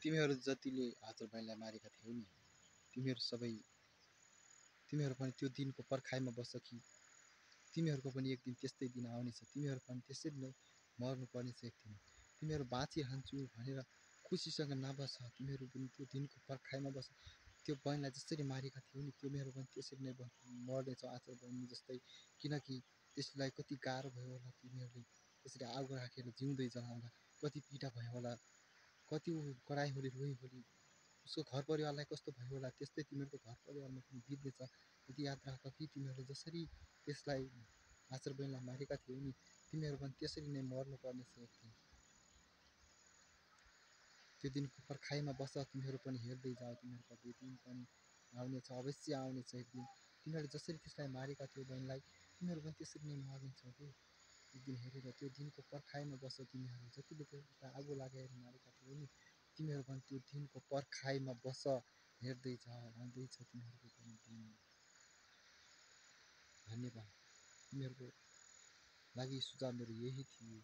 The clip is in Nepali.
तिमीहरू जतिले हजुर बहिनीलाई मारेका थियौ नि, तिमीहरू पनि त्यो दिनको पर्खाइमा बस्छ कि तिमीहरूको पनि एक दिन त्यस्तै दिन आउनेछ, तिमीहरू पनि त्यसरी नै मर्नुपर्नेछ एक दिन। तिमीहरू बाँचिरहन्छु भनेर खुसीसँग नबस, तिमीहरू पनि त्यो दिनको पर्खाइमा बस। त्यो बहिनीलाई जसरी मारेका थियौ नि तिमीहरू पनि त्यसरी नै मर्नेछौ आचर बहिनी जस्तै, किनकि त्यसलाई कति गाह्रो भयो होला, तिमीहरूले त्यसरी आगो राखेर जिउँदै जलाउँदा कति पीडा भयो होला, कति कराई होली रोइ होली उसको घर परिवारलाई कस्तो भयो होला, त्यस्तै तिमीहरूको घर परिवारमा पनि बित्नेछ। यदि याद राख कि तिमीहरूले जसरी त्यसलाई आचर बहिनीलाई मारेका थियौ नि तिमीहरू पनि त्यसरी नै मर्नुपर्नेछ एक दिन। त्यो दिनको पर्खाइमा बस, तिमीहरू पनि हेर्दै जाऊ, तिमीहरूको त्यो दिन पनि आउनेछ, अवश्य आउनेछ एक दिन। तिमीहरूले जसरी त्यसलाई मारेका थियौ बहिनीलाई तिमीहरू पनि त्यसरी नै मर्नेछौ कि एक दिन हेरेर। त्यो दिनको पर्खाइमा बस, तिमीहरू जतिले त्यसलाई आगो लगाएर मारेका थियौ नि तिमीहरू पनि त्यो दिनको पर्खाइमा बस, हेर्दै जाऊ, आउँदैछ तिमीहरूको पनि दिन। धन्यवाद। तिमीहरूको लागि सुझाव मेरो यही थियो।